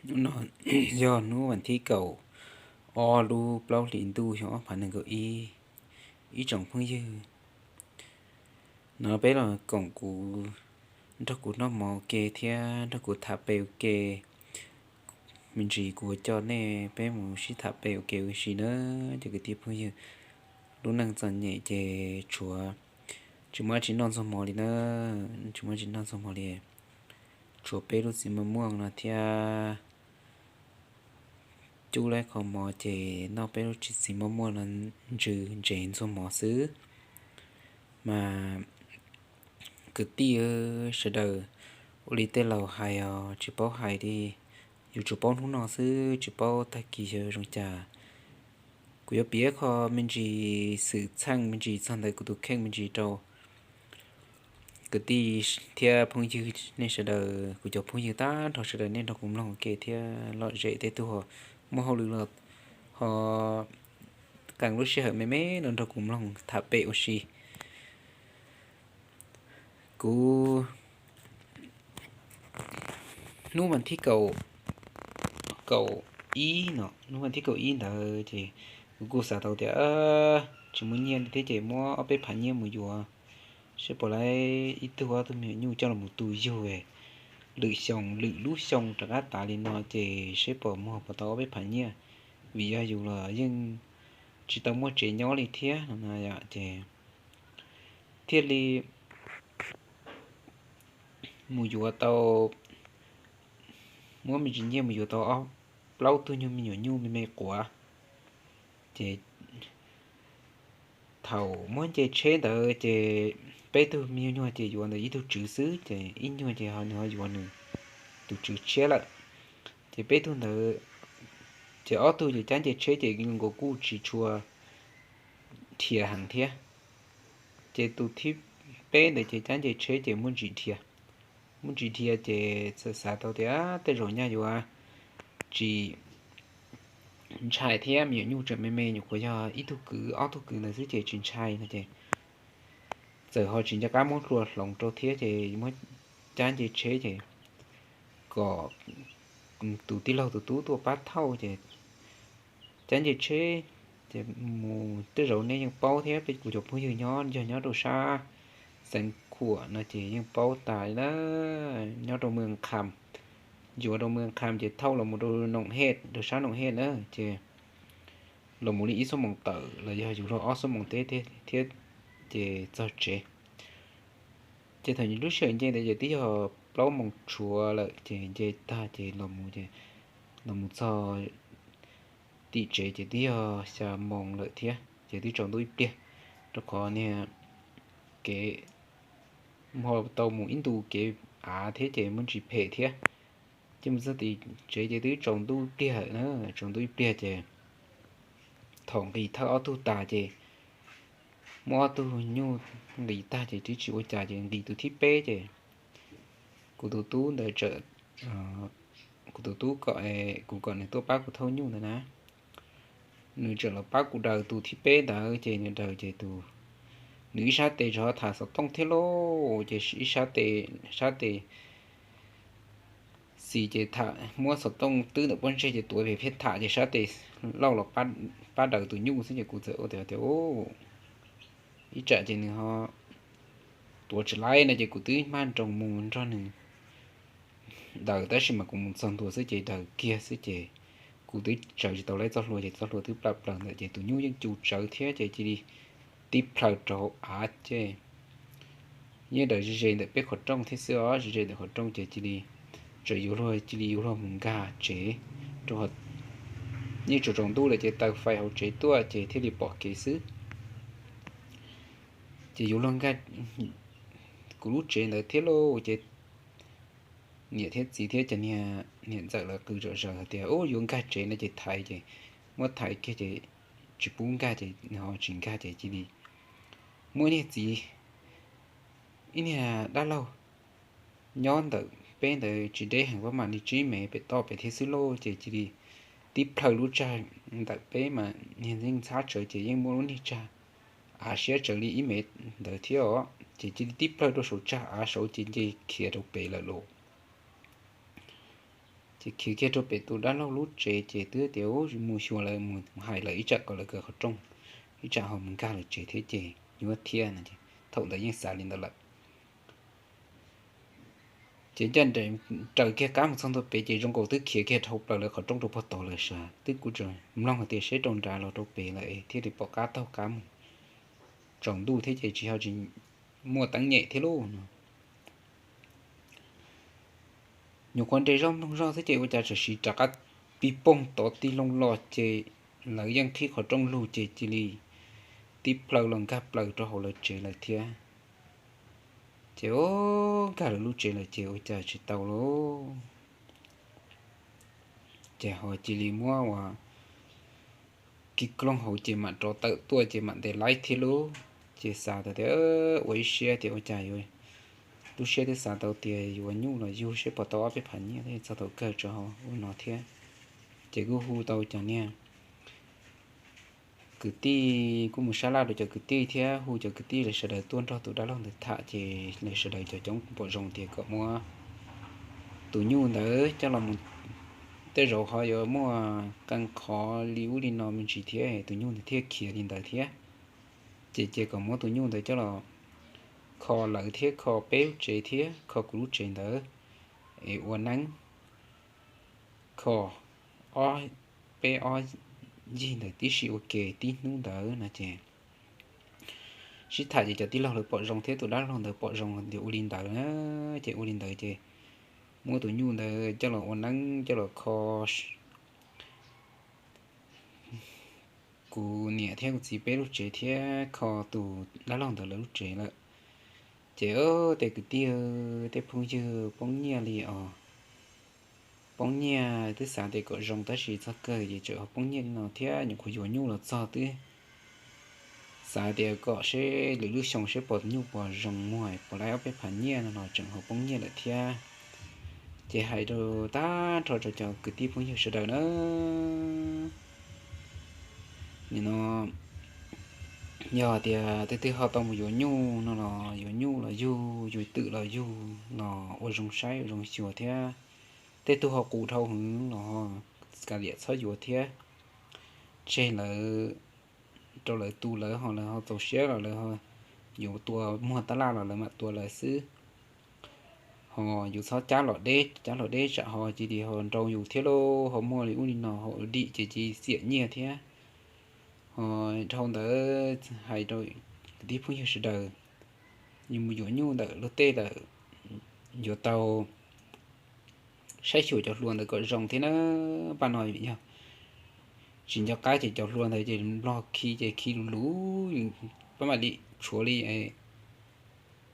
Hnub no yog hnub vas thib kaum ob lub plaub hlis ntuj xyoo ob phav nees nkaum ib. Ib tsoom phooj ywg, no peb los koom kuv, nrog kuv noj mov ua ke thiab nrog kuv tham pem ua ke. Me ntsis kuv coj nej peb mus sib tham pem ua ke ua si na, cov kwv tij phooj ywg. Lub neej txom nyem ces tshuav tsis muaj dab tsi noj ntxuag mov li na, tsis muaj dab tsi noj ntxuag mov li. Tshuav peb lub txiv maj muaj no thiab, cub lawv qhov mov ces noj peb lub txiv maj muaj no ntsws ntsev ntxuag mov xwb. Mas kwv tij sawv daws, ua li tej laus hais os, tsis paub hais li, yus tsuas paub hnub no xwb, tsis paub tag kis xyov zoo cas. Kuv yuav piav qho me ntsis xwm txheej me ntsis txog ntawm kuv tus kheej me ntsis rau kwv tij thiab phooj ywg nej sawv daws, kuv cov phooj ywg tag nrho sawv daws nej nrog kuv mloog ua ke thiab, lom zem tej tug ho muaj hauj lwm los ho qee lub sij hawm me me no nrog kuv mloog tham pem ua si. Kuv, hnub vas thib kaum, kaum ib no, hnub vas thib kaum ib ntawd ces kuv kuj xav tau tias tsis muaj nyiaj li thiab ces muab ob peb phav nyiaj mus yuav seb puas lawv ib tug ob tug me nyuam nyuj coj los mus tu yug lwm xyoo, lwm lub xyoo rov qab tas li no ces seb puas muag puas tau ob peb phav nyiaj, vim yog yus los yeej tsis tau muaj tsev nyob li thiab no ces thiaj li mus yuav tau, muab me ntsis nyiaj mus yuav tau ob plaub tug nyuag me nyuam nyuj me me quav. Ces thaum muab nce tsheb ntawd ces peb tug me nyuag nyuag ces yuav ntawm ib tug tswv xwb, ces ib nyuag ces nws ho yuav nws tus tswv tshiab lawm. Ces peb tug ntawd, ces ob tug ces cab nce tsheb ces nkaus kuj tsis tshua dhia heev thiab. Ces tus thib peb ntawd ces cab nce tsheb ces muaj ntsis dhia, muaj ntsis dhia ces txawm xav tau tias tej zaum nyaj yuav tsis ntshai thiab, me nyuam nyuj tseem me me, nyuam qhuav yog ib tug kwv ob tug kwv ntawd xwb ces tsis ntshai no ces txawm ho tsis nco qab muab hlua hloov rau thiab ces muab cab nce tsheb ces kom tus tij laug tus tub tuaj pab thauj ces cab nce tsheb ces mus. Tej zaum nej yeej paub thiab, peb kuv cov phooj ywg nyob yog nyob rau sab Xeev Khuam no ces yeej paub tas li na, nyob rau Mws Kham, yuav rau Mws Kham ces thauj los mus rau Noom Hej, rau sab Noom Hej na ces los mus li ib xuab moos tawm los yog yus luag ob xuab moos teb thiab ces txog tsev. Ces thaum lub sij hawm nce ntawd ces twb yog plaub moos tshuav lawm ces nce tag ces los mus ces los mus txog tim tsev ces twb yog xya moos lawm thiab ces twb tsaus ntuj ib pliag, rau qhov niag kev ho tau mus ib ntu kev av thiab ces muaj ntsis phem thiab. Ces mus txog tim tsev ces twb tsaus ntuj ib pliag na, tsaus ntuj ib pliag ces thaum nqis thawj ob tug tas ces muab ob tug nyuj nqis tag ces twb tsis ua cas ces nqis tus thib peb ces kuv tus tub ntawd txawm, kuv tus tub kom, kuv kom nws tuaj pab kuv thauj nyuj ntawd na, nws txawm los pab kuv daws tus thib peb ntawd ces nws daws ces tus, nws ib sab tes tseem tham xov tooj thiab lauj, ces ib sab tes, sab tes xis ces tham muab xov tooj twb ntawm pob ntseg ces tuav pem pheej tham ces sab tes lauj los pab daws tus nyuj xwb ces kuv txawm ua tias tias ib tsam ces nws ho tuav tsis laib no ces kuv twb maj nroos mus nrog nws daws tab sis mas kuv mus txog ntua xwb ces daws kiag xwb ces kuv twb tsaws tsis tau laib txoj hlua ces txoj hlua twb plaj plaws ntawm ces tus nyuj yeej cu tsawv thiab ces cia li tib plhaw rau hauv av ces yeej daws ze ze ntawm peb qhov rooj thiab xwb os, ze ze ntawm qhov rooj ces cia li txawm yuav luag, cia li yuav luag mus nkag tsev, rau yeej tsaus tsaus ntuj lawm ces taws fais hauv tsev tuaj ces thiaj li pom kev xwb. Ces yuav luag nkag kuv lub tsev ntawd thiab lauj ces niam thiab txiv thiab cov niag niam ntxawm lawv qw zom zaws hais tias ub yuav nkag tsev no ces thaiv ces muab thaiv kiag ces tsis pub nkag ces nws ho tsis nkag ces cia li muaj niag txiv, ib niag dab laug nyob ntawm peb ntawd tsis deb heev, pab mam li tsib mev pem toj pem thiab xwb lauj ces cia li tib plhaw lub tsag ntawm peb mas niag yeej ntxhab tsawv ces yeej muaj lub niag tsag av siab tsawv li ib mev ntawd thiab os ces cia li tib plhaw rau saum tsag av saud ces nce khiav rau pem lawm lauj. Ces khiav kiag rau pem tus dab laug lub tsev ces twb tias mus xyuas lawv, mus hais lawv ib tsam kom lawv kaw qhov rooj, ib tsam ho mus nkag lawv tsev thiab ces nyuaj thiab no es thaum ntawd yeej xav li ntawd lawm. Ces ncaj nraim raws kiag qab mus txog ntua pem ces zoo nkaus twb khiav kiag dhau plaws lawv qhov rooj rau puag tod lawm sav, twb kuv tseem mloog hais tias seb rau nrad los rau pem lawm es thiaj li pom qab taug qab mus. Tsaus ntuj thiab ces tsis ho tsis muaj teeb nyem thiab lauj no. Nyuam qhuav nres zoj mloog zoj xwb ces ua cas tam sim rov qab pib poog tod tib loo los ces lawv yeej qhib qhov rooj lug ces cia li tib plhaw los nkag plaws rau hauv lawv tsev lawm thiab. Ces o, nkag lawv lub tsev lawm ces ua cas tsis tau lauj. Ces ho cia li muab ua kiv kloog hauv ces mam rov tawm tuaj ces mam ntes laib thiab lauj. Ces xav tias ua ib siab tias ua cas yuav, lub siab twb xav tau tias yuav nyuj los yug seb puas tau ob peb phav nyiaj thiab txog thaum kawg tso ua no thiab. Ces kuj hu tau cov niag kwv tij, kuj mus sab laj rau cov kwv tij thiab hu cov kwv tij lawv sawv daws tuaj nrog tus dab laug ntawd tham ces lawv sawv daws cov coob pom zoo tias kom muab tus nyuj ntawd coj los mus, tej zaum ho yuav muaj qee qhov li ub li no me ntsis thiab tus nyuj ntawd thiaj khiav li ntawd thiab. Ces cia kom muab tus nyuj ntawd coj los kho lawv thiab kho peb lub tsev thiab kho kuv lub tsev ntawd es ua neeb, kho ob, peb ob yig ntawd tib si ua ke tib hnub ntawd no ces sib tham ces cov tij laug lawv pom zoo thiab tus dab laug ntawd pom zoo tias ua li ntawd na. Ces ua li ntawd ces muab tus nyuj ntawd coj los ua neeb coj los kho kuv niam thiab kuv txiv peb lub tsev thiab kho tus dab laug ntawd lawv lub tsev lawm. Ces tej kwv tij, tej phooj ywg poob nyiaj li os, poob nyiaj twb xav tias kom zoo tab sis txog kawg ces tseem ho poob nyiaj li no thiab nyuam qhuav yuav nyuj los txog twb xav tias kom seb lwm lub xyoo seb puas nyuj puas zoo muag puas laib ob peb phav nyiaj no los tseem ho poob nyiaj lawm thiab. Ces hais rau tag nrho rau cov kwv tij phooj ywg sawv daws na, nim no yog tias tej twg ho tau mus yuav nyuj no los yuav nyuj los yug, yuav twm los yug los ua zoo saib ua zoo xyuas thiab. Tej tug ho qus dhau heev los ho kav liam txhob yuav thiab. Tseg lawv, rau lawv tu lawv ho, lawv ho txaus siab los lawv ho yuav tua muag tab laj los lawv mam tua lawv xwb. Ho yus txhob cab los deb, cab los deb tsam ho cia li ho nrau yus thiab lauj, ho muaj li ub li no ho ua dim ces cia li xiam nyiaj thiab. Ho dhau ntawd hais rau kwv tij phooj ywg sawv daws, yus mus yuav nyuj ntawm luag tej lawm yuav tau saib xyuas cov hlua ntawd kom zoo thiab na. Paj no yog tsis nco qab ces cov hlua ntawd ces nplog khi ces khi lus lus, pab mam li tshuav li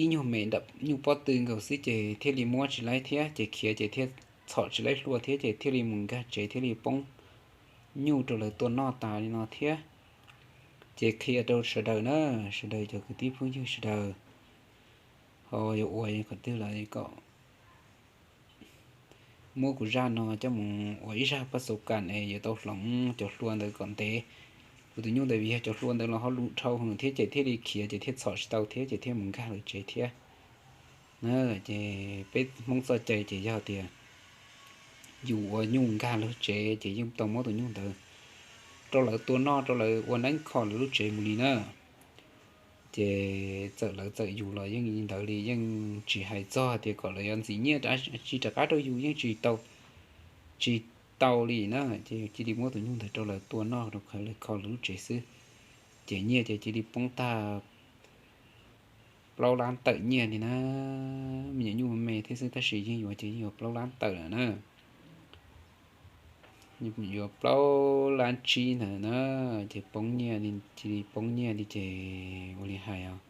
ib nyuag me nram nyuj pob tw nkaus xwb ces thiaj li muab tsis laib thiab ces khiav ces thiaj txhom tsis laib hlua thiab ces thiaj li mus nkag tsev thiaj li poob nyuj rau lawv tua noj tas li no thiab. Ces qhia rau sawv daws na, sawv daws cov kwv tij phooj ywg sawv daws, ho yuav ua qhov twg los kom muab kuv zaj no coj mus ua ib zaj paj xauv kam es yuav tau hloov cov hlua ntawd kom ntev. Kuv tus nyuj ntawd vim yog cov hlua ntawd los ho lus dhau heev thiab ces thiaj li khiav ces thiaj txhom tsis tau thiab ces thiaj mus nkag lawv tsev thiab. Ces peb Hmoob txoj cai ces yog tias yus ua nyuj nkag lawv tsev ces yeej tau muab tus nyuj ntawd rau lawv tua noj rau lawv ua neeb kho lawv lub tsev mus li na. Ces txawm lawv txawm yus los yeej li ntawd li, yeej tsis hais txog tias kom lawv yuav ntxiv nyiaj tsis rov qab rau yus yeej tsis tau, tsis tau li na. Ces yus cia li muab tus nyuj ntawd rau lawv tua noj rau lawv kho lawv lub tsev xwb. Ces nyiaj ces cia li poob tag plaub lab tawm nyiaj li na. Me nyuam nyuj me thiab xwb tab sis yeej yuav ces yeej yuav plaub lab tawm lawm na. Yuav plaub lab tsib ntawd na, ces poob nyiaj li, cia li poob nyiaj li ces ua li hais os,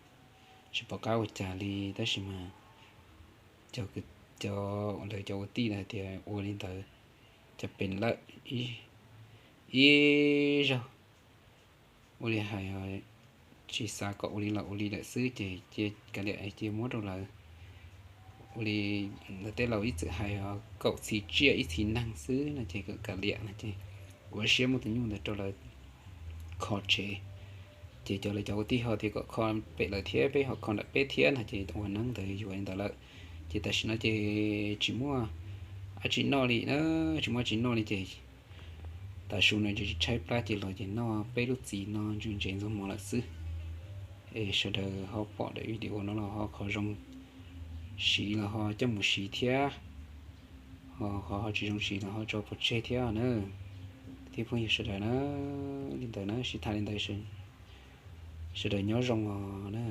tsis pom qab ua cas li tab sis mas cov, cov, lawv cov ua tij lawv hais tias ua li ntawd, cov pem lawm ib zaug, ua li hais tsis xav kom ua li los ua li lawm xwb ces cia kav liam cia muab rau lawv. Ua li ntawd tej laus ib txwm hais kaum txhiv tsiaj ib txhiv neeg xwb no ces kav liam no ces ua siab muab tus nyuj ntawd rau lawv kho tsev. Ces cov lawv cov ua tij ho tias kom kho pem lawv thiab peb ho kho nram peb thiab no ces ua neeb ntawd yuav li ntawd lawm. Ces tam sim no ces tsis muaj dab tsi noj li na, tsis muaj dab tsi noj li ces tav su no ces tshaib plab ces los ces noj peb lub txiv no ntses ntses ntxuag mov lawm xwb. Es sawv daws ho pom daim video no los ho qhov zoo siv los ho coj mus siv thiab, ho qhov ho tsis zoo siv los ho tso pov tseg thiab na. Thiab phooj ywg sawv daws na, li ntawd na, sib tham li ntawd, sawv daws nyob zoo os na.